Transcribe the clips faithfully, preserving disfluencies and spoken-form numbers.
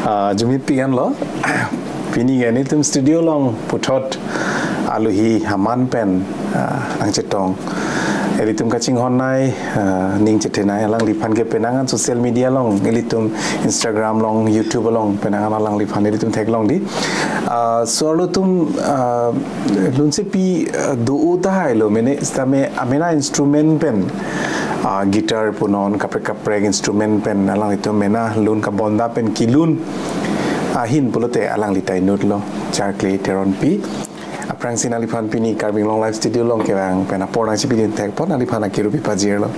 Ah, jumi pian lo. Pini ke nelitum studio along puthot aluhi aman pen, ah, nangchetong. Ilitum kachinghon nai, ah, ning chethe nai alangliphan ke penang an social media along, ilitum Instagram along, YouTube along, penang an alangliphan ilitum theklong dei. Ah, so arlo atum, ah, lunsepi, ah, do-o tahai lo, mene sitame amena instrument pen, ah, guitar punon, kaprek kaprek instrument pen alanglitum mena lun kabonda pen kelun ahin pulote alangli ta inut lo, Charkli Teronpi. Aphrangsi nangliphan pini Karbi Anglong Live Studio along kevang pen apor nangchipidun thekpon, nangliphan akiru pipajir lo.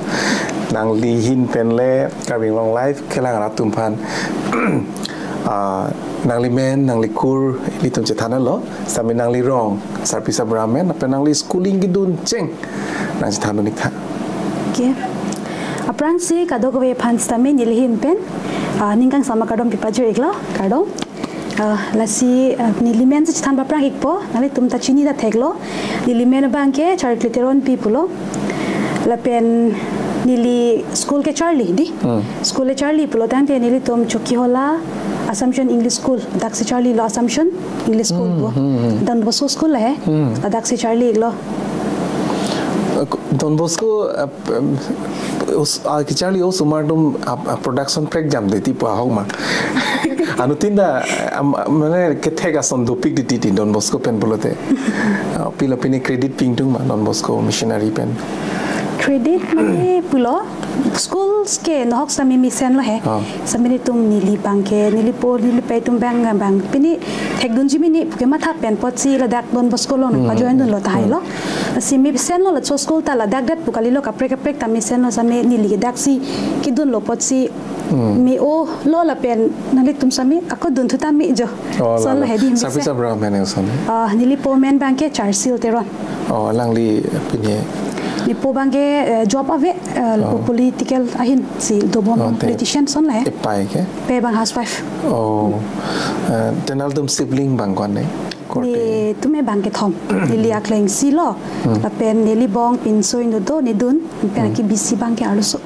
Nangli ahin pen le Karbi Anglong Live kelang rat atum aphan, ah, nangli men, nangli kur, ilitum chethan lo, sitame nangli rong, sarpi sabra amen, lapen nangli schooling kedun cheng nangchethan un-ik tha. Okay. Aphrangsi kadokave aphan sitame neli ahin pen, ah, ning kangsam akardom pipajir-ik lo, kardom. Ah, lasi, ah, neli men si chethan paphrang-ikpo, nanglitum ta chini ta theklo. Neli men abang ke Charkli Teronpi pulo. Lapen neli school ke Charli dei. Hmm. School ke Charli pulo tangte nelitum Chokihola Assumption English School. Daksi Charli lo Assumption English School Hmm, bo. hmm, hmm. Don Bosco School he. Hmm. Daksi Charli lo. Uh, Don Bosco, uh, um, us, uh, kacharli osomar atum, uh, uh, production prekjam dei ti pu ahok ma. Anuttin ta, um, mane kethek ason dopik dei ti ti Don Bosco pen pulote. Uh, pilo pini credit pidun ma Don Bosco missionary pen. Credit mane pulo, schools ke nohok sitame mesen lo he. Oh. Sitame nelitum neli abang ke, neli po, neli pei atum abang abang. Pini thekdunji mene pu kematha pen apotsi ladak Don Bosco along Oh, pajoin lalo. dunlo tahai lo. Si mesen lo, laso school ta ladak det pu kalilo, kaprek kaprek ta mesen lo, sitame neli ke daksi kedunlo apotsi Hmm. me-olo lapen nanglitum sitame ako dunthu tame jo. Oh, Son lalo. lo he dei Sarpi mesen. sabra amen ason. Ah, neli po amen abang ke Charsil Teron. Oh, alangli pini. Neli po abang ke, eh, job ave, eh, Oh. political ahin si dobom Oh, te. politician ason lo he. Epei ke? Pei abang housewife. Oh. Eh, te nanglitum sibling abang ko-an ne? Korte. Nelitum abang kethom. Neli akleng isi lo. Hmm. Lapen neli angbong pinso inut do, neli dun, pen Hmm. aki bisi abang ke arloso.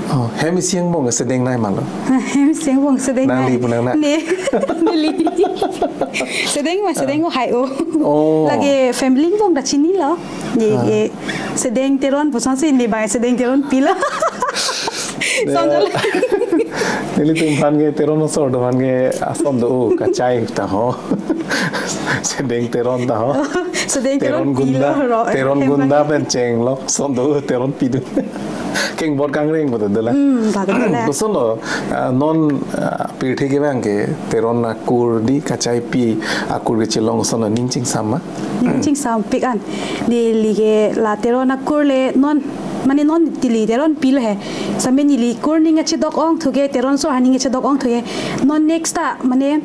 Oh, hem isi angbong sedeng nai ma lo? Hem isi angbong sedeng Nangli nai. pu nang nai? Ne, neli. Sedeng ma, sedeng Ah. o hai o. Oh. Lake family angbong ta chinilo. Ne, Ah. eh, sedeng Teron puson si ne abang sedeng Teronpi lo. Ne, Son jalo. nelitum aphan ke Teron asor atum aphan ke ason do, o, kachai ta ho. Sedeng Teron ta ho. Sedeng Teron Teronpi gunda, lo, ro, Teron em, gunda em. pen chenglo, ason do, Teronpi dun. Kengbor kangreng betul dola. Hmm, betul dola. Lason lo, ah, non, ah, pirthe kevang ke Teron akur dei kachaipi akur kechelong ason lo ning chingsam ma? Ning chingsampik an. Neli ke la Teron akur le non, mane non neli Teronpi lo he. Sitame neli kur ning kachedok ongthu ke, Teron asor aning kachedok ongthu ke. Non next ta, mane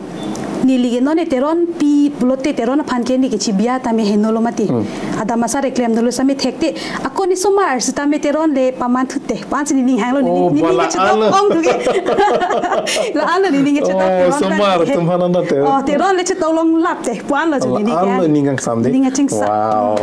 neli ke non e Teronpi pulote Teron aphan ke neli ke chibiya tame heno lo mati. Hmm. Adam asar eklem dolo sitame thekte. Ako ne osomar sitame Teron le paman thute. Pu-an si nening hanglo Oh, neli, neli bala kachedok alo. ongthu ke. La-an lo nening kachedok Oh, Teron osomar, aphan ke. atum aphan anta Teron. Oh, Teron le chetong longlap te. Pu-an lo jo Ala, nening ala hang. nening kangsam dei. Nening kachingsam. Wow.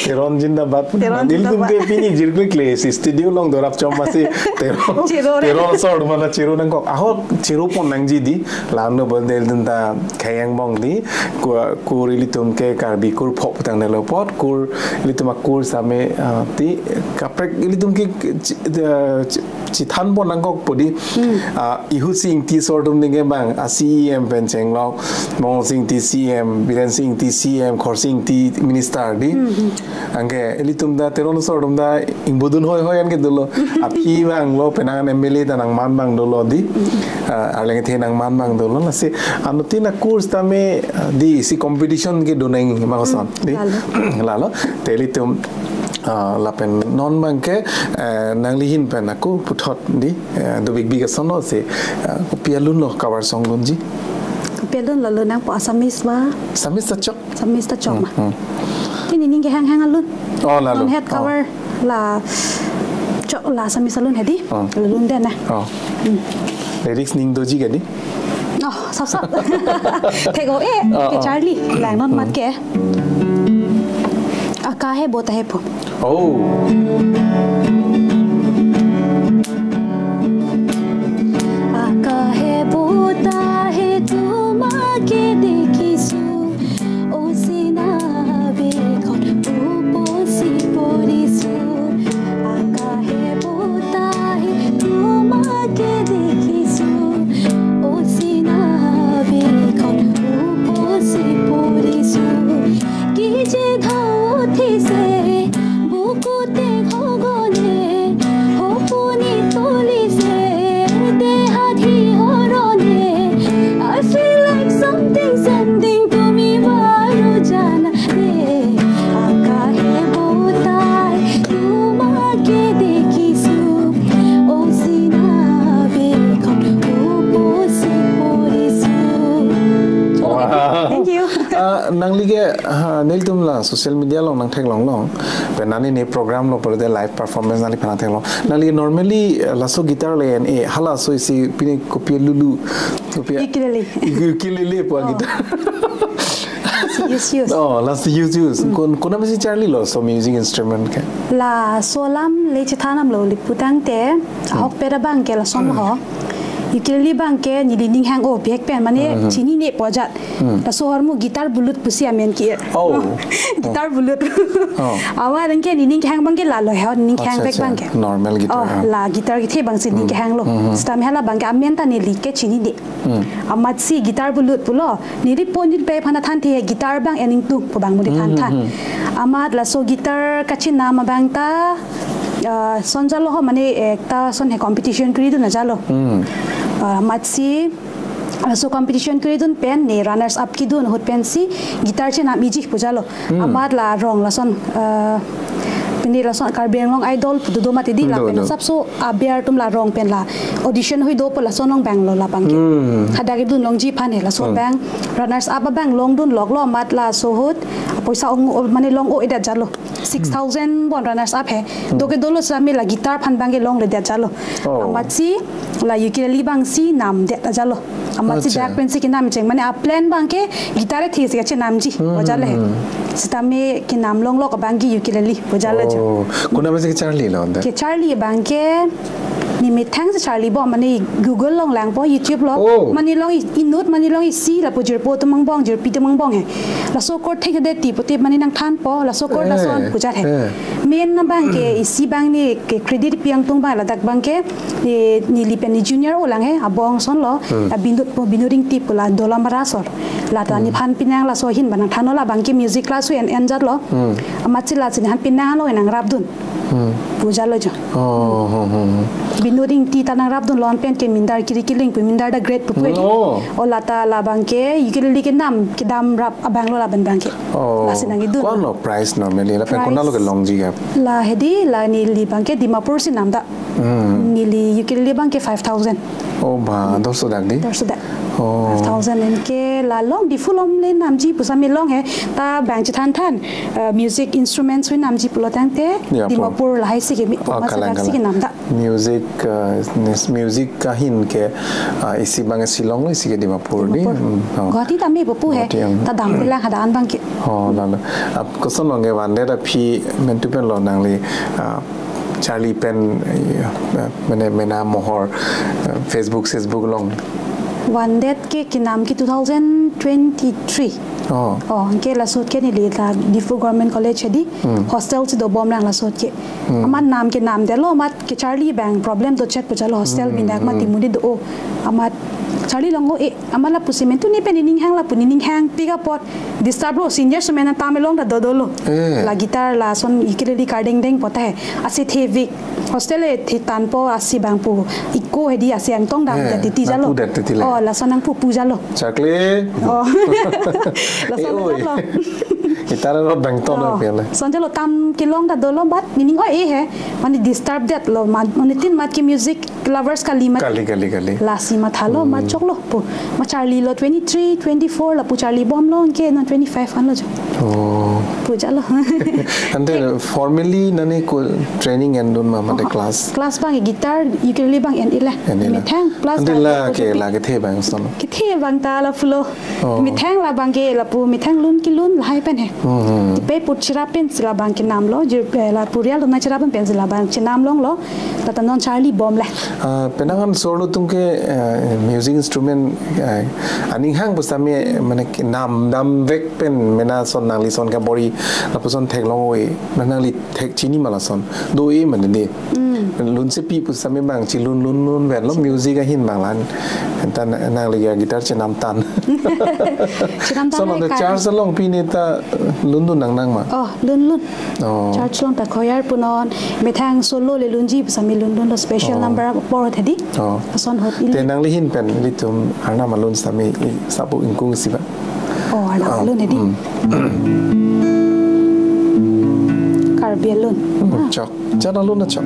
Teron jindabad. Teron Nelitum jindabad. ke pini jirkle kle si studio along dorap chom masi Teron. Chiro re. Teron asor mana chiro nangkok. Aho chiro pon nangji dei. La-an lo bol del dun ta khei angbong dei. Kur, kur ilitum ke Karbi kur pho putang nelo apot. Kur ilitum akur sitame, ah, ti kaprek ilitum ke chi, eh, chi, chithan pon nangkokpo dei. Hmm. Ah, Ehud Sing Ingti asor atum dei ke abang, ah, C E M pen chenglok, Mongol Sing Ingti C E M, Biren Sing Ingti C E M, Khorsing Ingti minister dei. Hmm, hmm. Anke ilitum ta Teron asor atum ta ingbudun hoi hoi an ke dolo. Aphi abang lo penang an M L A ta nangman abang dolo dei. Hmm. Ah, arleng the nangman abang dolo. Lasi anuttin akur sitame, ah, dei si competition kedo nang ma koson. Hmm, Dei. lalo. Lalo. Te ilitum Ah, lapen non abang ke, eh, nangli ahin pen ako puthot dei, eh, dobik bik ason lo si, eh, kopi alun lo cover song lunji? Kopi alun lo lun nangpo Assamese ba? Assamese ta chok. Assamese ta chok Hmm, ma. hmm. Pini ning kehang hang alun. Oh, lalo. Non het Oh. cover la chok la Assamese alun he dei. Oh. Lun den na. Oh. Hmm. Lyrics ning doji ke dei? Oh, sap sap. Thek-o e, Oh, oh. kacharli, lang non mat ke. Aka he bo ta he po. Oh. Nangli ke, ha, nelitum la social media along nangtheklong long. Pen nani ne program lo pulote live performance nangliphan nangtheklong. Nangli normally, eh, laso guitar le en e, halaso isi pine kopi lulu, kopi Ukulele. Ukulele pu Oh. guitar. Yes, yes. Oh, last use use. Kon, konat mesi charlilo laso music instrument ke? Laso alam le chethan damlo, lapu tangte, ahokpet abang ke lason ho. Ukulele abang ke neli ning hang-o bihek pen, mane Hmm. chinine pu ajat. Hmm. Laso ahormu guitar bulut pusi amen ke. Oh. Guitar bulut. Oh. Amat anke neli ning kehang abang ke lalo he, ning kehang Acha, bek acha. abang ke. Normal guitar, Oh, ha. la guitar kethe abangsi ning Hmm. kehanglo. Hmm, hmm. Sitame hala abang ke amen ta neli ke chinine. Hmm. Amatsi guitar bulut pulo. Neli pon jin pe aphan thanthe guitar abang en ingtung pu abang modi Hmm, than hmm, than. hmm. Amat laso guitar kachinam abang ta, ah, son jalo ho, mane ekta son he competition kuri dun ajalo. Hmm. Ah, amatsi, ah, laso competition kuri dun pen ne runners up kedun ahut pensi guitar chenam iji pu jalo. Hmm. Amat la rong lason, ah, pini lason Karbi Anglong Idol pu dodo mati di la Do, pen do. sapso aber atum la rong pen la audition hui do pu lason long abang lo la abang ke. Hmm. Hadak kedun longji aphan he lason Hmm. abang runners up abang long dun lok lo amat laso ahut poisa ong, mane long-o-edet jalo. Six thousand bon runners up he. Hmm. Do ke dolo sitame la guitar aphan abang ke longledet jalo. Oh. Amatsi la ukulele abangsi namdet ajalo. Amatsi Acha. dak pensi kenam cheng. Mane a-plan abang ke guitar kethe si kachenamji. Hmm. Pu ajalo he. Sitame kenam longlok abang ke ukulele pu ajalo jo. Oh. Konat mesi kecharlilo ante? Kecharli abang ke ne methang si charli bom, mane Google along langpo, YouTube lo. Oh. Mane along i-, inut, mane along isi lapu jirpo atum angbong, jirpi atum angbong he. Laso chord thekthedet ti pute mane nangthanpo, laso chord Eh, lason pu ajat he. eh. Main abang ke isi abang ne ke credit pi ingtung abang ladak abang ke, ne, neli pen ne junior-o lang he, abong ason lo, Hmm. a Binut pu, Binut Ingti pu la Dolamara asor. La ta Hmm. nephan pinang laso ahin abang nangthanlo la abang ke music class hui en en jatlo. Hmm. Amatsi lasi nephan pinanglo nangrapdun. Hmm. Pu jalo jo. Oh, hmm, hmm, hmm. Binut Ingti ta nangrapdun lo, an pen ke Mindar Kiri Kiling pu, Mindar the Great pu pu. Oh. O la ta la abang ke ukulele kenam kedam rap abang lo laban abang ke. Oh. Lasi nangkedun. Konat lo prize normally? Lapen Prize. konat lo kelongji ke? La hedi la neli abang ke Dimapur si namda. Hmm. Neli ukulele abang ke five thousand. Oh, ba, dor sodak di? Dor sodak. Oh. Five thousand anke la long Diphu along le namji pu sitame long he. Ta abang chethan than, eh, music instruments hui namji pulo tangte Ya, pu. Dimapur lahai si ke mi, Oh, ma kalang, sadak si ke kalang. namda. Music, uh, nis-, music ahin ke, uh, isi abang Shillong lo, isi ke Dimapur di. Dimapur. Hmm, oh. Guwahati tame pu pu he. Guwahati, hmm. Ta damkul lang hadak an abang ke. Oh, lalo. Ap koson long ke vandet aphi mentu pen lo nangli, uh, charli pen, uh, mane mena mohor, uh, Facebook, Facebook along? Vandet ke kenam ke two thousand twenty-three. Oh. Oh, anke laso ahut ke neli la Diphu Government College hedi. Hmm. Hostel si dobom lang laso ahut ke. Hmm. Amat nam kenamdetlo, amat kecharli abang problem do chek pu jalo hostel Hmm, binak amat hmm. timuni do. Amat charli long-o-e, amat lapusi mentu ne pen ne ning hang lapu ne ning hangpik apot disturb lo, senior amen ta me longta dodolo. Eh. La guitar lason ukulele kardengdeng apot he. Asi thevik. Hostel le thitanpo asi abang pu. Iko hedi asi angtong dam Eh, det titi jalo. nangpudet titi le. Oh, lason nangpu pu jalo. Chakle. Oh. Lason Eh, oi. jalo. Guitar lo bang ton Oh. lo pele. Son jalo tam kelongta dolo amat ne ning-o-e he. Mane disturb detlo, man, mane tin amat ke music lovers kali amat. Kali, kali, kali. Lasi mathalo, Hmm. ma choklo pu. Ma charlilo twenty-three, twenty-four lapu charli bomlo anke non twenty-five anlo jo. Oh. Pu jalo. Ante formally nani ko training endun ma mate Oh, class? class abang guitar, ukulele abang en-e le. En-e le. Methang plus Ante la la ke, la kethe abang son? Kethe abang ta la pulo. Oh. Methang la abang ke lapu methang lun kelun lahai pen he. Hmm, hmm. Pe put chira pen si la abang kenamlo, jir, eh, lapu real atum nangchira pen pen si la abang chenam longlo. Tata non charli bom le. Ah, penang an solo atum ke, eh, music instrument, eh, aning hang pu sitame, mane kenam damvek pen mena son nangli son kabor-i lapuson theklong-o-e, mane nangli thek chini ma lason do-e mane di. Hmm. Lun sepi pu sitame abang chelun lun lun vet lo music ahin abang lan. Anta nangli ya guitar chenam tan. Chenam tan Son lo le de kan. Church along pine ta lundun nangnang ma? Oh, lun lun. Oh. Church along ta choir punon, methang solo le lunji pu sitame lundun lo special Oh. number apor hedi. Oh. Ason ahut ili. Te nangli ahin pen ilitum arnam alun sitame i sapu ingkung si ba. Oh, arnam Ah, alun hedi. hmm. Karbi alun. Hmm, Ah. chok. Chana luna chok.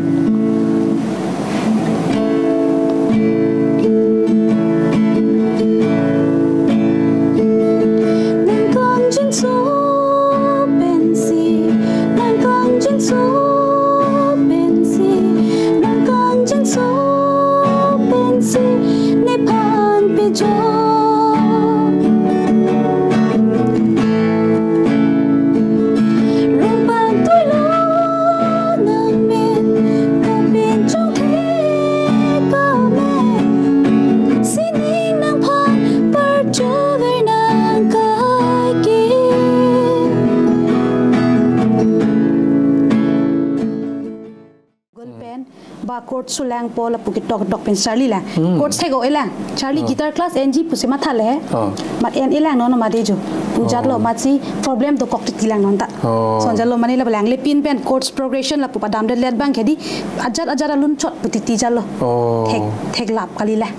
Chords sulangpo lapu ketok tok pen charli lang. Hmm. Chords thek-o-e lang. Charli Oh. guitar class enji pusi mathale. Oh. Mat en-e lang non mati jo. Pujat lo Oh. matsi problem dokok titi lang non ta. Oh. Lason jalo mane la langlepin pen chords progression lapu padamdet let abang ke dei ajat ajat alun chot pu titi jalo. Oh. Thek theklap kali lang.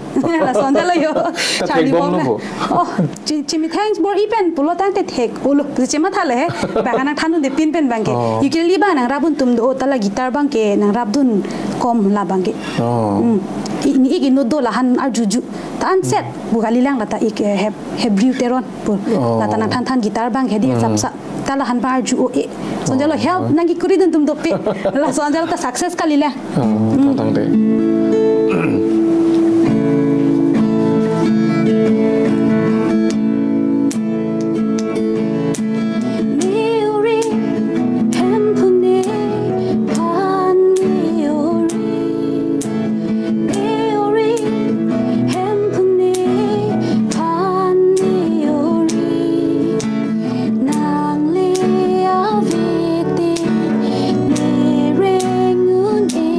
Lason jalo jo. Ta Charli thekbom bong no lang. Bo. Oh, chi chimi thanks bor-i pen pulo tangte thek-o lo. Chi mathale. Bang nangthandundepin pen abang ke. Oh. Ukulele abang nangrapdun atum do ta la guitar abang ke nangrapdun kom la abang ke. Oh. Hmm. I, i, ik inut do la han arjuju. Ta anset Hmm. pu kali lang la ta ik, eh, Heb-, Hebrew Teron pu. Oh. La ta nangthan than guitar abang ke dei Hmm. sapsa. Ta la han pa arju-o-e. Lason jalo Oh. help nangkekuridun atum dopik. Lason jalo ta success kali lang. Oh, Hmm. ta tangte. Neuri, Hemphu nephan neuri, neuri, Hemphu nephan neuri, nangle ave te nereng un-e,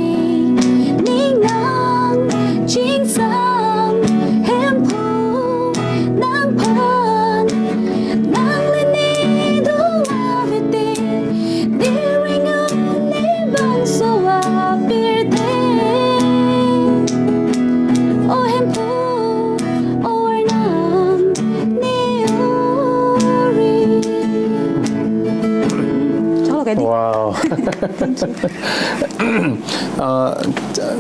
ning nangchingsam Hemphu nangphan, nangle ne dong ave te, nereng un-e bangso apirthe. O Hemphu, o Arnam, neuri. Cholo ka dei. Wow. Thank you. Uh,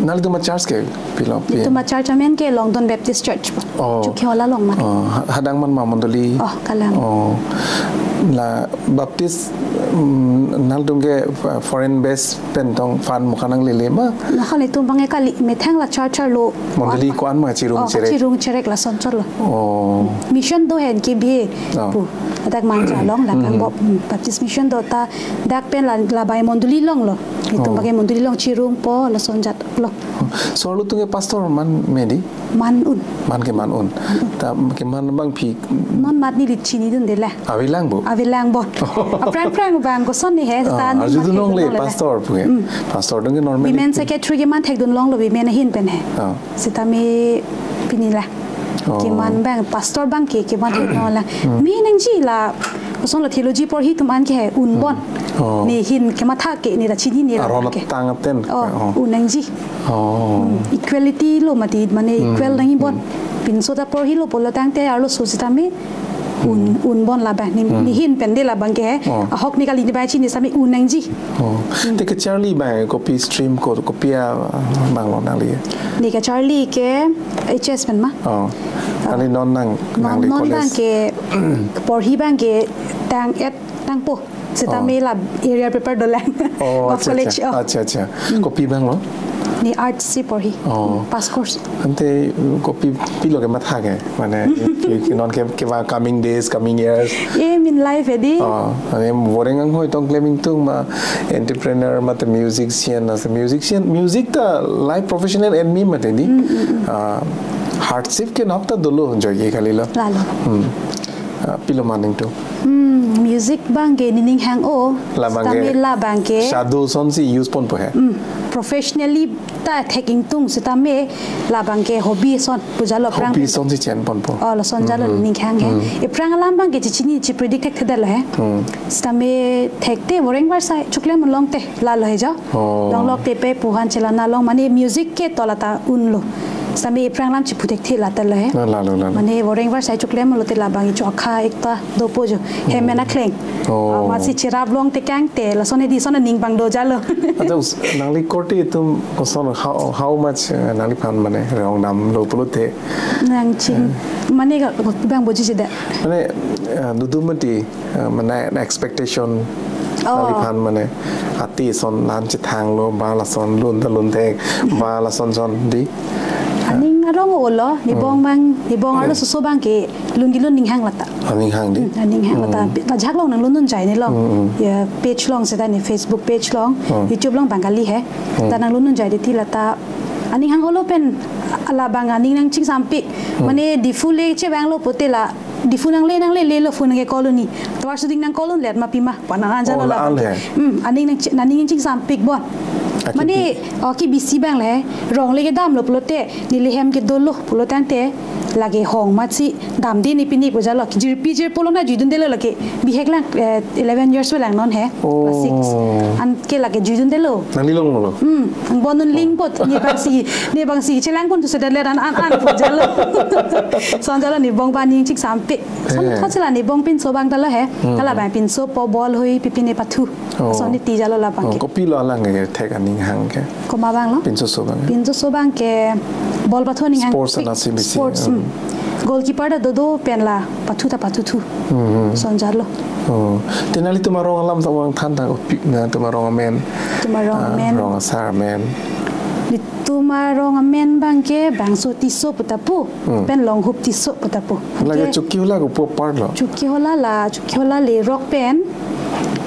nanglitum achurch ke pilo pi? Nelitum achurch amen ke Longdon Baptist Church. Oh. Chukhe Howraghat along mati. Oh, ha-, hadak man ma mondoli? Oh, kalang. Oh. La Baptist, mm, nanglitum ke fo-, foreign base pen tong fund muka nanglele ma? Nahal nelitum abang ke kali methang la church arlo. Mondoli ko-an ma, chirung Oh, cherek? Chirung cherek lason chotlo. Oh. Mission do hen ke bie Oh. pu. Hadak Manja along la Hmm. Kangbok, hmm, Baptist Mission do ta dak pen la, la bai mondoli along lo. Nelitum Oh. abang ke mondoli along chirungpo lason jat lo. So arlo atum ke pastor man me dei? Man un. Man ke man un. Ta ke man abang phi? Non mat neli chinidunde la. Avelang bo? Avelang bo. Aphrang phrang abang koson ni he, Ah, ta non arjudun mat longle thekdun longle la. Pastor pu ke. Hmm. Pastor atum ke normally Women secretary keman thekdun longlo women ahin pen he. Ah. Sitame pini la. Oh. Keman abang, pastor abang ke, keman thekdun la. Hmm. Me nangji la, koson la theology porhi atum an ke he, un bon. Oh. Ne ahin kematha ke, ne ta chinine la Aron ke. Tang aten. Oh, Oh. un nangji. Oh. Hmm. Equality lo mati, mane Hmm. equal nangji bon. Hmm. Pinso ta porhilo pulo tangte arloso sitame un, Hmm. un bon la abang. Ne, Hmm. ne ahin pen dei la abang ke he. Oh. Ahok ne kali ne bai chini sitame un nangji. Oh. Hmm. Te kecharli abang kopi stream ko, kopi abang lo nangli? Ne kecharli ke H S pen ma. Oh. Ah. Nangli non nang, Non, nangli non college? Abang ke porhi abang ke tang et tangpo. Sitame Oh. la area paper dolang. Oh, Govt acha, College, acha. Oh. Acha, acha. Hmm. Kopi abang lo? Ne arts si porhi. Oh. Pass course. Ante kopi pilo kematha ke? Mane, ki, ki non ke, kevang coming days, coming years. Aim in life he dei. Oh, ane boreng anghoi tong klem ingtung ma entrepreneur mate musician, as a musician, music ta life professional en me mati dei. Hmm, hmm, hmm. Ah, hardship ke nok ta dolo joike kali lo. Lalo. Hmm. Ah, pilo man ingtung? Hmm, music abang ke nening hang-o. La abang ke Sitame la abang ke shadow ason si use ponpo he. Hmm, professionally ta thek ingtung sitame la abang ke hobby ason pu jalo aphrang Hobby pen. Ason si chen ponpo. Oh, lason jalo Hmm. nening hang he. Hmm. Aphrang alam abang ke chichini chi predict thekthedetlo he. Hmm. Sitame thekte boreng varsai choklem longte lalo he jo. Oh. Longlokte pe pu han chelana along mane music ke to la ta unlo. Sitame aphrang alam chiphu thekthe la ta lo he. La, lalo, lalo. Mane boreng varsai choklem lote la abang icho akha ekta dopo jo. Hem Hmm. mena kleng. Oh. Amatsi cherap longte kangte lason hedi son aning abang do jalo. Acha us-, nangli korte atum koson how, how much, eh, nangliphan mane rong damlo pulote? Nangching. Eh. Mane ka abang boji jeda. Mane, eh, dudu mati, eh, mane expectation Oh. nangliphan mane ati ason lan chethanglo ba lason lun ta lun thek ba lason son dei. Aning arong-o lo, ne Hmm. bong abang, ne bong arlo Hmm. soso abang ke lun kelun ning hang la ta. Aning hang dei. Hmm, aning hang la ta. Hmm. Pi-, ta jak long nanglun dunjai ne long. Hmm, hmm. Ya, page along seta ne Facebook page along, Hmm. YouTube along abang kali he. Hmm. Ta nanglun dunjai dei ti la ta. Aning hang-o lo pen la abang aning nangchingsampik. Hmm. Mane Diphu le chevanglo pulote la Diphu nangle nanglelelo phone nangke-call un-e. Tovar suding nang-call unlet ma pima. Pu nang anjan Oh, la la-an abang ke. He. Hmm, aning nang chi-, aning nangchingsampik bon. Mane, oh, kebisi abang le, rong le kedamlo pulote, neli hem ke dolo pulo tangte, lake hong masi, damde ne pini pu jalo, jirpi jirpo lo na juidundelo lake, bihek lang, eh, eleven years lang non he, class six. Oh. Anke lake juidundelo. Nangli longlo? Hmm, angbong un ling pot, ne bangsi, ne bangsi, chelangpon tu sudah le an, an, an, po jalo. Lason jalo ne bong ba ning chingsampik. Lason Eh. thot si la ne bong pinso abang ta lo he. Hmm. Ta labang pinsopo bol hui pipi ne pathu. Oh. Lason ne ti jalo labang Oh, ke. Kopilo alang ke thek aning hang ke? Komat abang lo? Pinsoso abang ke? Pinsoso abang ke bol pathu aning hang Sports pik. Ana C B C, Sports, hmm. Hmm. Goalkeeper ta dodo pen la pathu ta pathuthu. Hmm. Lason jalo. Oh. Te nanglitum arong alam ta vangthan ta kopi, nanglitum arong amen. Netum arong Ah, amen. Rong asar amen. Netum arong amen abang ke Bangso Tisso pu ta pu. Hmm. Pen Longhup Tisso pu ta pu. Lake Anke Chokihola kopi apar lo? Chokihola la, Chokihola le rok pen.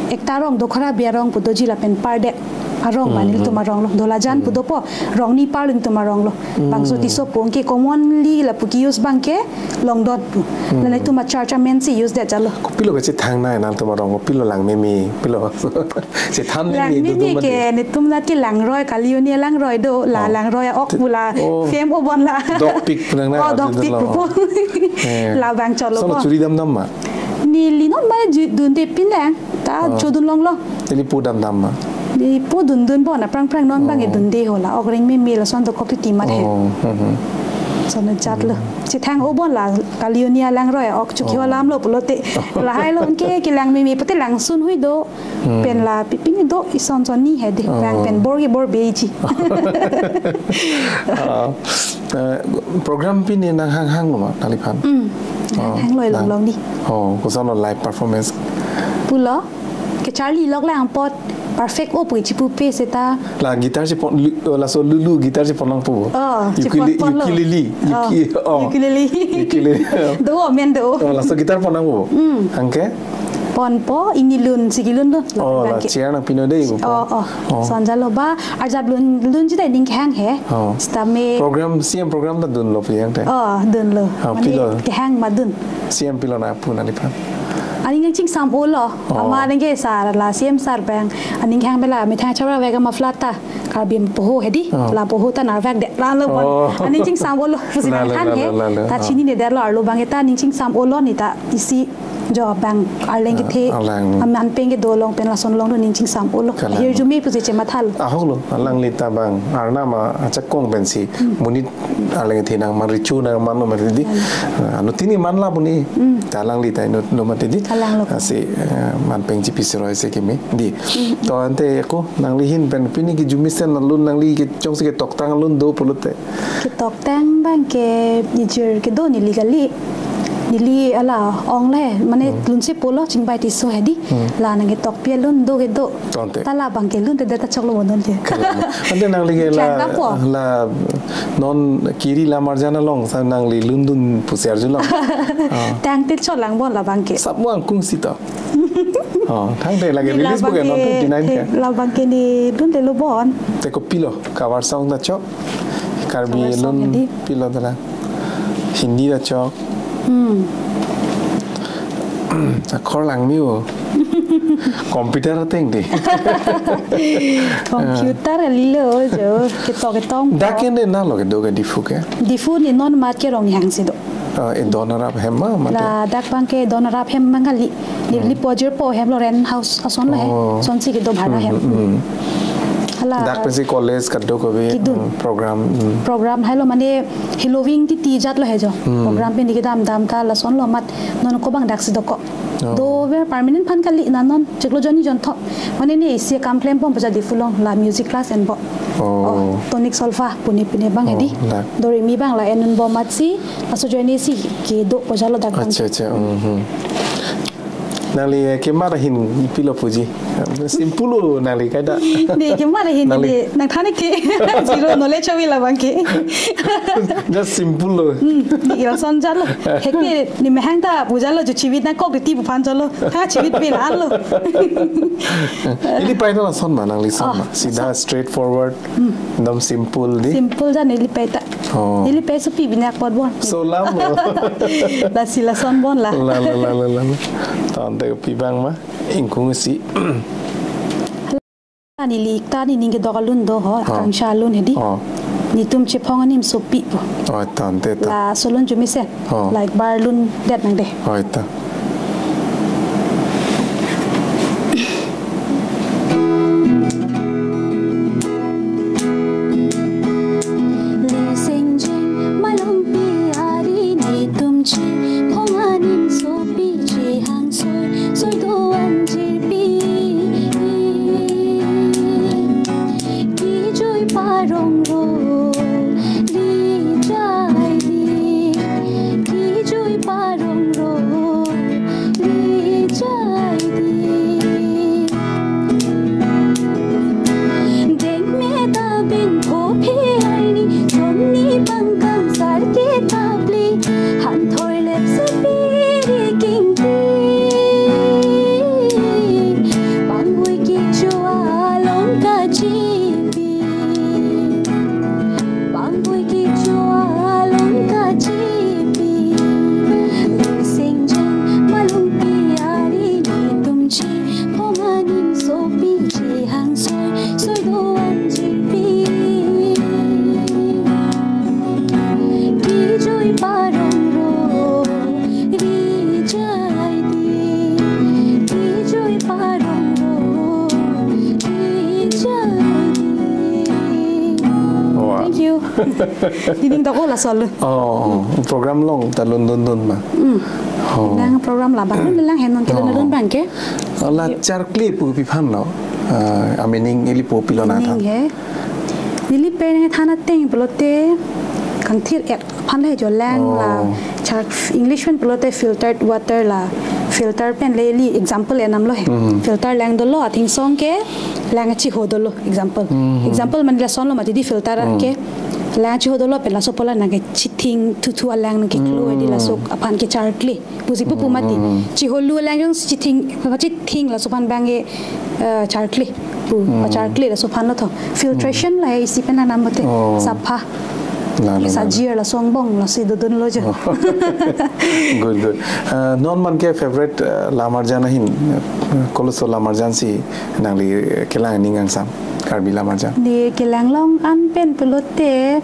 Ekta rong Dokhara Biarong pu doji lapen pardet arong abang Hmm, netum hmm. arong lo. Dolajan pu Hmm. dopo, rong ni par netum arong lo. Hmm. Bangso Tisso pu anke commonly lapu ke-use abang ke Longdon pu. Hmm. La netum a church amen si use det jalo. Kopilo kachethang nai nangtum arong, kopilo langmeme, pilo. Chethan Lang meme meme dodo ke mati. Netum la ke Langroi, Kalioni Langroi do, la Oh. Langroi ok pu la Oh. fame o bon la. Dokpik pu nang na Oh, arjudun dokpik lo. Pu po. Eh. Labang cholo Lason po. Churi damdam ma? Neli non mane ju-, dunde pin lang, ta Oh. chodun longlo. Neli po damdam ma? Neli po dundun po na prang prang non abang Oh. dunde ho la. Ok reng meme lason dokok ti mat he. Oh, hmm, hmm. Lason ajat lo. Chethang o bon la, Kalioni Langroi, ok Chokihola Oh. alam lo pulote. Lahai lo anke kelang meme pute langsun hui do. Hmm. Pen la pipi ne do ison son ni he de. Oh. Bang pen bor ke bor beji. Ah, eh, program pini nanghang hang lo ma, nangliphan? Hmm. Oh, Hang lo nang- ilong long ni. Oh, koson lo live performance? Pulo, kecharli lok lang apot perfect o pu chipupe seta. La guitar chepon, lu-, oh, laso lulu guitar chepon nangpo. Oh, Ukule-, chepon pon lo. Ukulele, Oh, uki-, oh. Ukulele. Ukulele. Do, men do. Oh, laso guitar pon nangpo. Hmm. Anke? Ponpo, ingni lun, sigi lun do. Oh, la Bang ke. Chair nangpi non dei, Oh, po. Oh. Oh. Lason jalo ba, arjap lun, lun jita ning kehang he. Oh. Sitame. Program, C M program ta dunlo pu yang te? Oh, dunlo. Ah, Mane pilo? Kehang ma dun. C M pilo na pu nangliphan? Aning nang chingsam o lo. Oh. Amat nang ke sar la C M sar abang. Aning kehang bela methang chawra vega maflata. Karbi poho he di. Oh. La poho ta narvek de. La lo pon. Oh. Aning chingsam o lo. Pusi La, la, nangkhan la, he. La, la, la. Ta Oh. chini ne der lo arlo abang ke ta aning chingsam o lo ne ta isi jo abang arleng Ah, kethe. Alang. Aman pen kedo along pen lason along do aning chingsam o lo. Kalang. Hirjume pusi chematha lo. Ahok lo, alangli ta abang. Arnam achakong pensi. Hmm. Monit arleng kethe nangman recho nangman lo mati di. Hmm. Ah, anuttin ke man la pu ni. Hmm. Ta alangli ta inut lo mati di. Alang lo. Ah, si, eh, man pen chipi siroi si keme di. Hmm. To ante ako nangli ahin pen pini kejumisen alun nangli kechongsi ketoktang alun do pulote. Ketoktang abang ke nijir kedo neli kali. Neli ala ong le, mane Hmm. lunsi pulo Chingbai Tisso he di. Hmm. La nang ketokpi alun do kedo. Tonte. Ta labang ke lun te det ta choklo bonon te. Kalang. Ante nangli ke la, Chang ta po. La non kiri la marjan along sa nangli lundun pusi arjulong. Ah. Tangte cholang bon labang ke. Sap mo angkung sita. Oh, thangte lake Ni release labang boke non ke, twenty nine ke, ke. Labang ke ne dundelo bon. Te kopilo, cover song ta chok. Karbi Cover song alun hedi. Pilo ta la. Hindi ta chok. Hmm. Akhor langme o. Computer ateng de. Computer kali lo jo. Ketok ketong Dak po. Ke ne na lo kedo ke Diphu ke? Diphu ne non mat ke Ronghang si do. Ah, e Don Arap hem ma, mate? Ladak abang ke Don Arap hem abang kali. Li, Hmm. Lipo jirpo hem lo rent house ason lo he. Oh. Sonsi kedo bhara Hmm, hem. Hmm, hmm. Hala Dak pensi college kadokave, Kidun. Hmm, program, hmm. Program hai lo mane Halloween titi jat lo he jo. Hmm. Program pen kedam dam ta lason lo mat non ko abang dak si dokok. Oh. Do ver permanent aphan kali na non chiklo jonni jonthom. Mane ne isi kam klem pon pu ja Diphu along la music class enbom. Oh. Oh, tonic solfa pune pune abang Oh, hedi. Dak. Do re mi abang la en-un bom amatsi, laso ajoine si kedo pu jalo dak abang. Acha, acha, mhm. Nangli, eh, kemat ahin pilo puji. Simple lo nangli kaita. Ne kemat ahin Nangli. Ne nangthan ke. Zero knowledge avi labang ke. Just simple lo. Hmm, ne lason jalo. Heke ne mehang ta pu jalo jo chivit nangkok de ti pu aphan jalo. Ha chivit pe la lo. Ili pai ta lason ma nangli son Oh, ma. Sida lason. Straightforward. Hmm. Ekdom simple di. Simple ja neli pai ta. Oh. Neli pai sopi bini akpot bon. So lam lo. Lasi lason bon la. La, la, la, la, la, la. Tangte pi abang ma. Ingkung si. Neli ta nening kedok alun do ho, Oh. Akangsha alun hedi. Oh. Netum chephong anim sopi pu. Oh, ta, ante ta. Laso alun arjumesen. Oh. La ekbar lundet nang dei. Oh, ta. Lisengjeng malongpi ari netum chephong anim sopi chehang soi soi do-an jirpi. Kejui parong ro ri jai di. Kejui parong ro ri jai di. Dengme ta bin pho phe arni chonni pangkang sar ke tapli. Han thoi lep se piri kingti. Pangvoi kecho along kachipi. Pangvoi kecho along kachipi. Lisengjeng malongpi ari netum chephong anim sopi chehang soi soi do-an jirpi. Kejui parong ro ri jai di. Kejui parong ro ri jai di. Wow. Thank you. Nening dok-o laso alun. Oh, program along ta lun dundun ma. Hmm. Oh. Nang program labang lun lang hennon ke Oh. lun abang ke. La charkli pu pi aphan lo. Ah, amening ili pu pilo na Meaning than. he. Neli pen nang than ateng pulote kangthir-et aphan le jo lang la Oh. char English pen pulote filtered water la filter pen le ili example enam lo he. Mhm. Filter lang dolo athingsong ke lang chiho dolo example. Mhm. Example mane lason lo mati di filter Mhm. ke lang chiho dolo pen laso pola nang ke chithing thuthu alang nang ke klo di Mm. laso aphan ke charkli. Pusi pu pu mati. Mm. Chiholu lang jong chithing, chithing laso aphan abang ke, eh, charkli. Pu, Mm. charkli laso aphan lo tho. Filtration Mm. la isi pen anam bote. Oh. Sapha. Lalo, lalo. Sajir laso angbong lasi dodun lo jo. Oh. Good, good. Eh, non man ke favorite, eh, lamarjan ahin, eh, koloso lamarjan si nangli, eh, kelang ning angsam. Karbi lamarjan. Ne kelang along an pen pulote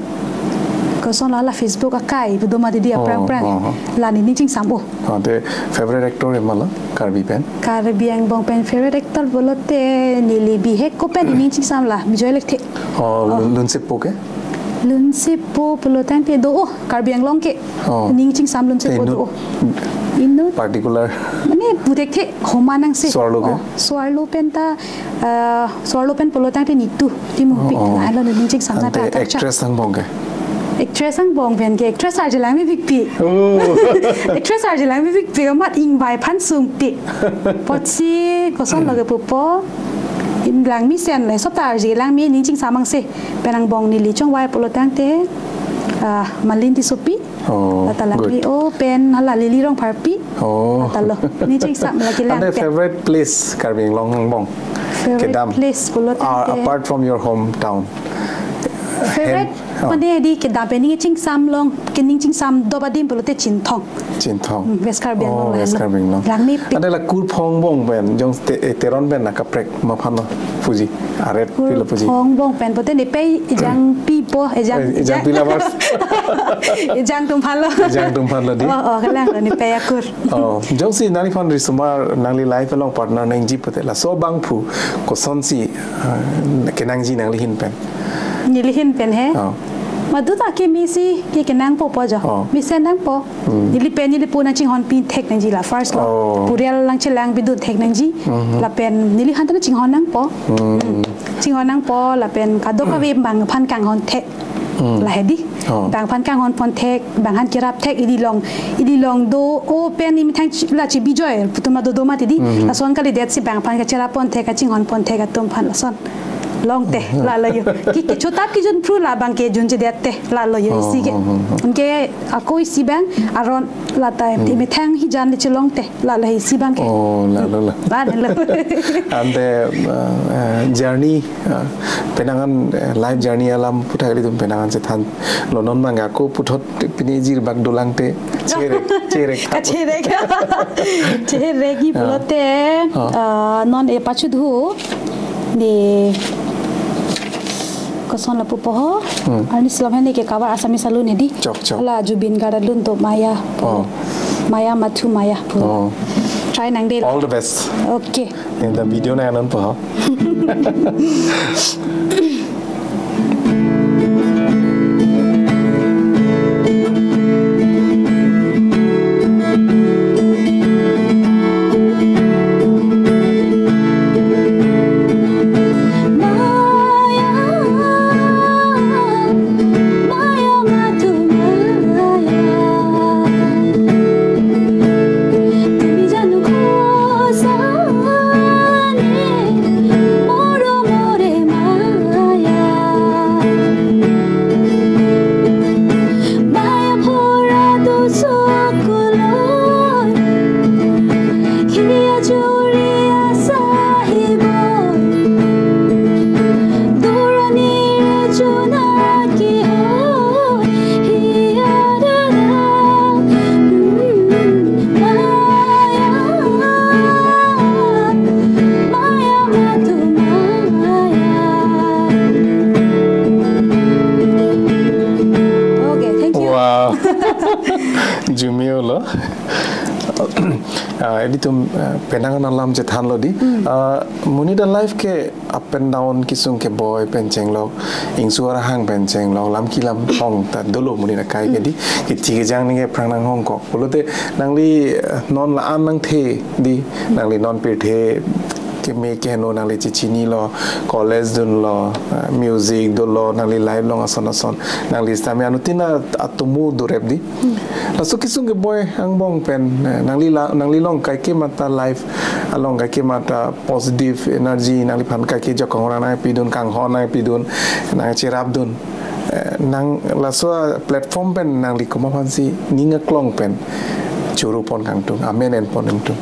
koson la la Facebook akai pu do mati di Oh, aphrang phrang. oh, oh. La nening chingsam o. Oh, te favorite actor ema lo Karbi pen? Karbi angbong pen favorite actor pulote neli bihek ko pen nening chingsam la Bijoy Lekthe. Oh, Oh. Lun-, Lunsepo ke? Lunsepo pulo tangte do o Karbi Anglong ke. Oh. Nening chingsam Lunsepo Inut do o. Inut. Particular. Mane pu thekthe homa nang si. Soarlo ke? Oh, soarlo pen ta, ah, soarlo pen pulo tangte Nitu Timungpi. Oh, oh. Lahai lo nening chingsam na Ante ta ta cha. Actress angbong ke? Actress angbong pen ke actress arje lang mepikpik. Oh. Actress arje lang mepikpik amat ingvai aphan sungpik. Apotsi koson lo ke pupo. Inlang mesen le sop ta arje lang me nening chingsam angse. Pen angbong neli chongvai pulo tangte, ah, Malin Tissopi. Oh, La ta la good. Kli o pen hala Lily Rongpharpi. Oh. La ta lo. Nening chingsam la kelang Ante pen. Favorite place Karbi Anglong angbong? Favorite Kedam. Place pulo Ah, tangte. Apart from your hometown. Favorite Hem- oh. Mane di kedam pen nening chingsam along, ke nening chingsam dop adim pulote Chinthong. Chinthong. Hmm, West Karbi Anglong Oh, la West lo. Karbi Anglong. Lang mepik. Ante la Kurphong angbong pen, jong te-, eh, Teron pen na kaprek ma aphan lo puji. Aret pilo puji. Kurphong angbong pen, pote nepei ejang pipo, ejang, Eh, ejang ejang pi lovers. Ejang atum aphan lo. Ejang atum aphan lo di. Oh, oh, kelang lo nepei akur. Oh, jongsi nangliphan risomar nangli life along partner nangji pote laso abangphu kosonsi, ah, kenangji nangli ahin pen? Neli ahin pen he? Oh. Madu ta ke mesi ke kenangpo po jo. Oh. Mesen nangpo. Hmm. Neli pen neli pu nangchinghon pin thek nangji la first lo. Oh. Purial lang chelang bidun thek nangji. Mhm. Lapen neli aphan ta nangchinghon nangpo. Hmm. Hmm. Chinghon nangpo lapen kadokave bang aphan kanghon thek. Hmm. Lahai di. Oh. Bang aphan kanghon pon thek, bang aphan kerap thek, ili along, ili along do o pen imethang chi-, la chibi joy, pu atum dodo mati di. Mhm. Lason kalidet si bang aphan kacherap pon thek, kachinghon pon thek atum aphan lason. Longte, Mhm. la lo jo. Ke, kechotap kejun phru la abang kejun chedet te, la lo jo Oh, isi ke. oh, oh, oh. Anke ako isi abang, aron la ta Hmm. imethang hijan le chelongte, la lo isi abang ke. Oh, la lo la. La lo. Ante, eh, eh, journey, eh, penang an, eh, life journey alam puthak ilitum penang an chethan lo non manga ko puthot pini jirbak dolang te cherek, cherek. Kacherek. Cherek i Ah. pulote, Ah. ah, non e pachudhu. De koson lapu po ho. Hmm. Arnisi alam hene ke cover Assamese alun hedi. Chok, chok. Hala Zubeen Garg alun to Maya. Oh. Maya Mathu Maya. Oh. Try nangdelo. All the best. Okay. In the video na anan po ho. Okay, thank you. Wow. Jumio lo. Ah, ilitum, ah, penang alam chethanlo di. Hmm. Ah, monit a-life ke up and down, kesung keboi pen chenglok, ingsu arahang pen chenglok, lam kelam hong ta dolo monit akai ke di. Hmm. Kethi kejang ningke aphrang nanghongkok. Pulote nangli, eh, non la-an nangthe di, nangli non pirthe keme keheno nangli chechinilo, college dunlo, eh, music dolo, nangli life along ason ason. Nangli sitame anuttin atomo dorep di. Hmm. Laso kesung keboi angbong pen, eh, nangli la-, nangli along kaike mata life along kaike mata positive energy, nangliphan kaike jokong rang nangpidun, kanghon nangpidun, nangcherapdun. Eh, nang laso platform pen nangli komat aphansi ning aklong pen churu pon kangtung, amen en pon kangtung.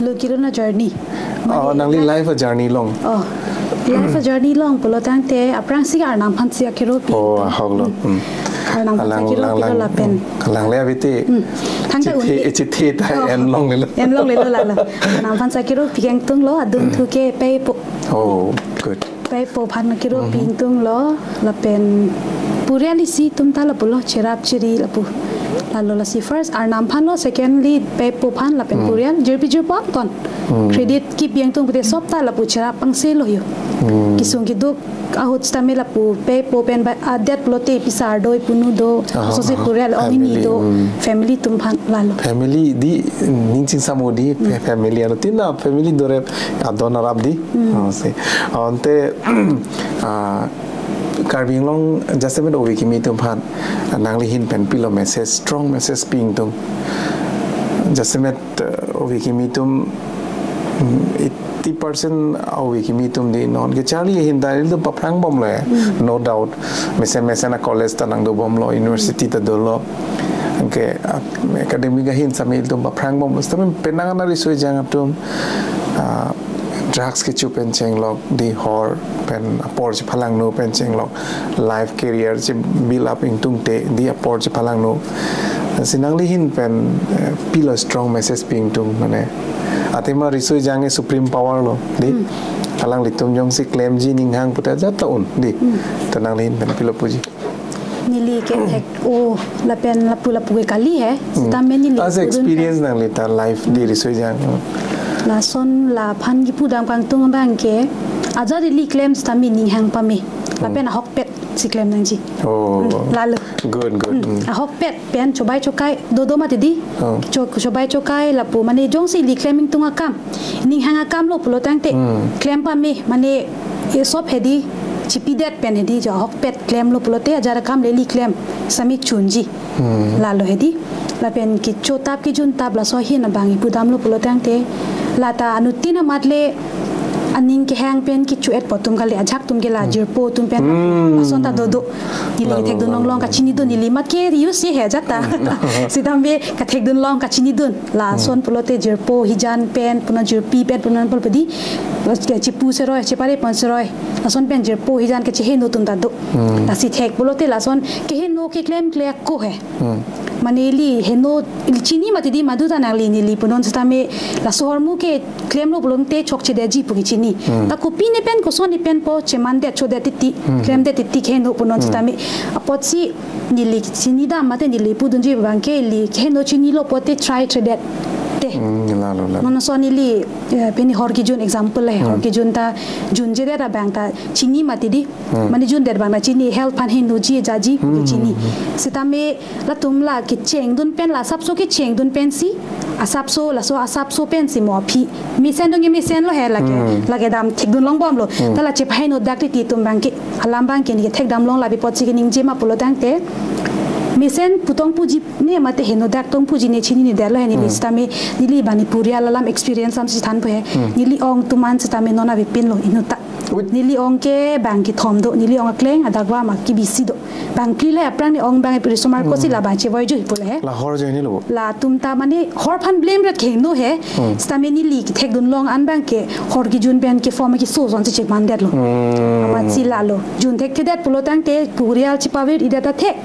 Lo kiro na journey. Oh, mane nangli la- life a-journey along. Oh, life a-journey along pulo tangte aphrangsi Arnam aphansi akiro pi. Oh, ahok lo. Hmm. Hmm. Arnam aphansi Alang, akiro alang, pilo alang. Lapen. Hmm. Alang le abite. Hmm. Thangta chethe, unti. Chethe ta Oh. En longlelo. En longlelo lalo. Arnam aphansi akiro pi kangtunglo, adunthu ke pei po. Oh, good. Pei po aphan akiro Mhm. pi kangtunglo, lapen purial isi atum ta lapulo, cherap cheri lapu. Lalo lasi first Arnam aphanlo, secondly pei po aphan lapen Hmm. purial, jirpi jirpo angton. Hmm. Credit kepi kangtung pute sop ta lapu cherap angse lo yo. Hmm. Kesung keduk ahut sitame lapu pei po pen ba adet pulote pisar do, punu do, Aha, sose aha. Purial ong hini Family, do, hmm. Family atum aphan lalo. Family di ning chingsam o di, Hmm. fa-, family anuttin a family dorep adon arap di. Hmm. Oh, si. Ante, ah, Karbi Anglong jasemet ove kimi atum aphan, ah, nangli ahin pen pilo message, strong message pi kangtung. Jasemet, ah, ove kimi atum, mm, eighty percent ove kimi atum di non kecharli ahin ta ilitum paphrang bomlo he. Mm. No doubt. Mesen mesen a-college ta nangdo bomlo, university ta dolo. Anke, ah, academic ahin sitame ilitum paphrang bomlo. Sitame penang ana riso-ejang atum, ah, drugs kecho pen chenglok di, hor pen apor chephalangno pen chenglok, life career che build up ingtungte di apor chephalangno. Si nangli ahin pen, eh, pilo strong message pi kangtung mane. Athema riso-ejang ke supreme power lo di. Hmm. Alanglitum jongsi klemji ninghang pute ajat ta un di. Hmm. Ta nangli ahin pen pilo puji. Neli kethek o lapen lapu lapu ke kali he. Hmm. Sitame neli As kudun experience pen. Nangli ta life di riso-ejang. Lason laphan kipudam kangtung abang ke ajat ili klem sitame ninghang pame. Hmm. Lapen ahokpet si klem nangji. Oh. Hmm, lalo. Good, good. Hmm. Hmm. Ahokpet pen chobai chokai dodo mati di. Oh. Cho-, chobai chokai lapu mane jongsi ili klem ingtung akam. Ninghang akam lo pulo tangte. Hmm. Klem pame mane e sop hedi chipidet pen hedi jo ahokpet klemlo pulote ajat akam le ili klem sitame chunji. Hmm. Lalo hedi. Lapen kecho tap kejun tap laso ahin abang ipudamlo pulo tangte. Lata anuttin amat le aning kehang pen kecho-et po atum kali ajak atum ke la Hmm. jirpo atum pen Hmm. lason ta dodo. Neli Lalo, kethekdun lalo. Longlong kachinidun neli mat ke use he ajat ta. Hmm. Sitame kethekdun long kachinidun. Lason Hmm. pulote jirpo hijan pen, punon jirpi pen, punon pol pedi. Chipu seroi, chepare pon seroi. Lason pen jirpo hijan kecheheno atum ta do. Hmm. Lasi thek pulote lason keheno keklemkle ako he. Hmm. Mane ili heno ili chini mati di madu ta nangli neli punon sitame laso ahormu ke klemlo pulote chokchedetji pu kechini. Hmm. Ta kopine pen, kosonne pen po chemandet chodet titi, Hmm. klemdet titi keheno punon Hmm. sitame. Apotsi neli chinidam mate neli pudunji abangke ili keheno chinilo pote try threadet te. Hmm, lalo, lalo. Non ason neli, eh, pini hor kejun example le, hor Hmm. kejun ta junjedet abang ta chini mati di. Hmm. Mane jundet abang ta chini health aphan henoji jaji Hmm. chini. Sitame latum la kechengdun pen la asapso kechengdun pensi, asapso laso asapso pensi mo aphi. Mesen dong ke mesen lo he lake. Hmm. Lake dam thekdun longbomlo. Hmm. Ta la chepahenodak titi atum abangke alam abangke neli kethekdam long labi apotsi keningje ma pulo tangte. Mesen pu tong puji ne mate henodak tong puji ne chinine detlo he neli Hmm. sitame neli bani purial alam experience alam si thanpo he. Hmm. Neli ong atum an sitame non avepinlo inut ta. Wait. Neli ong ke abang kethom do, neli ong akleng adakvam kebisi do. Bang phli le aphrang ne ong abang risomar ko si Hmm. la abang chevoijo hi pulo he. La hor ajoine lo. Latum ta mane hor aphan blame ret keheno he. Hmm. Sitame neli kethekdun long an abangke hor kejun pen keform keso asonsi chemandetlo. Hmm. Amatsi lalo. Jun thekthedet pulo tangte purial chepavir idet ta thek.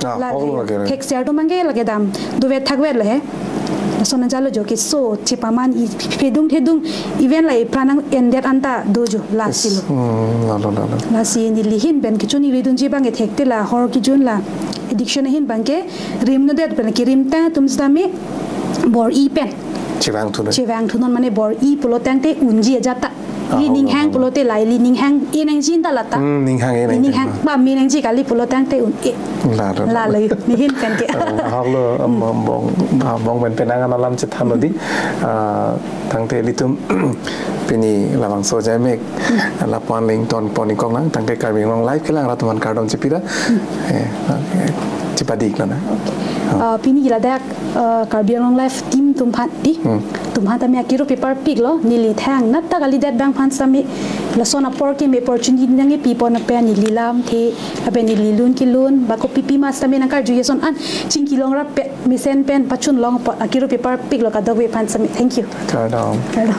Ah, Lale hoklo lake. thekser atum abangke lake dam dovet thakvetlo he. Lason ajalo jo keso chepaman i phedung thedung even la ipran nang-endet anta do jo lasi lo. Hmm, lalo, lalo. Lasi neli ahin pen kechoningridunji abangke thekte la hor kejun la addiction ahin abangke rimnodet pen kerim tang atum sitame bor-i pen Chevang thunon. chevang thunon mane bor-i pulo tangte unji ajat ta. Ah, Ili hoklo, ninghang hoklo. pulote la ili ninghang-e nangji ta la ta. Hmm, ninghang-e Ili nangji. ninghang pame nangji kali pulo tangte un-e. Lalo, lalo. Lalo yu, neli ahin pen ke. Ah, hoklo, um, bong, ah, bong pen penang an alam chethanlo di. Ah, tangte ilitum pini labangso ajaimek lapu-an le ingtonpon ingkok lang, tangte Karbi Anglong Live kelang rat atum aphan kardom chepira. Eh, eh, chepadiklo na. Ah, pini ladak, ah, Karbi Anglong Live team atum aphan di. Hmm. Atum aphan tame akiro paper piklo, neli thangnat ta kalidet abang aphan sitame lason apor keme opportunity nangkepipon pen neli lamthe, apen neli lun kelun, ba kopi pima sitame nangkarju ason an chingki longrap pe mesen pen pachun long apot akiro paper piklo kadokave aphan sitame. Thank you. Kardom. Kardom.